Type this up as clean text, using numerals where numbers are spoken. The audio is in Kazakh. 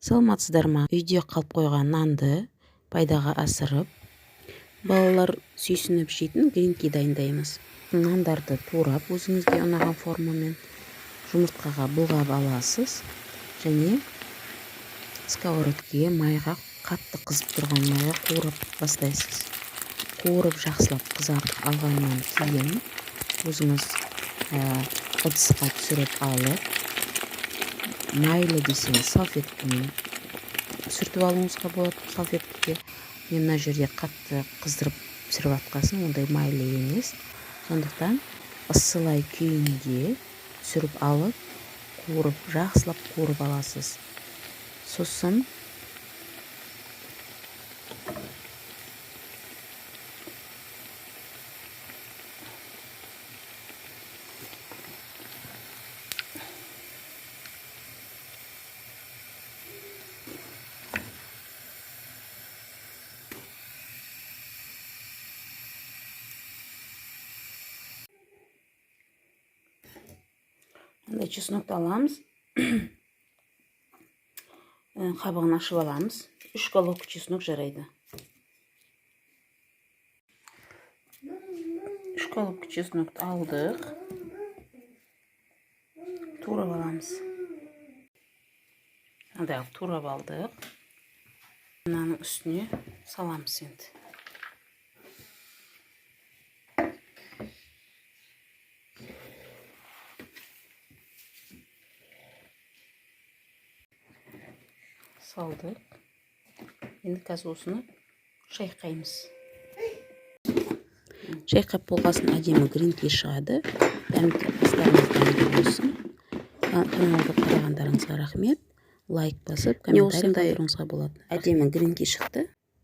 Саламатсыздар ма? Үйде қалып қойған нанды пайдаға асырып, балалар сүйсініп жейтін гренки дайындаймыз. Нандарды турап, өзіңізге ұнаған формамен жұмыртқаға былғап аласыз және сковородкеге майға, қатты қызып тұрған майға қуырып бастайсыз. Қуырып, жақсылап қызартып алғаннан кейін өзіңіз ыдысқа түсіріп алып, майлы десеңіз, салфеткамен сүртіп алуыңызға болады салфеткаге. Мен мына жерде қатты қыздырып пісіріп жатқасын, ондай майлы емес, сондықтан ысылай күйінде түсіріп алып, қуырып, жақсылап қуырып аласыз. Сосын мындай чеснокты аламыз, қабығын ашып аламыз. 3 головка чеснок жарайды. 3 головка чеснокты алдық, турап аламыз. Мынандай қылып турап алдық. Мынаның үстіне саламыз енді. Салдық. Енді қазір осыны шайқаймыз. Шайқап болғасын, әдемі гренки шығады. Дәмді, астарыңыз дәмді болсын. Каналды қарағандарыңызға рахмет. Лайк басып, комментарий қалдыруыңызға болады. Әдемі гренки шықты.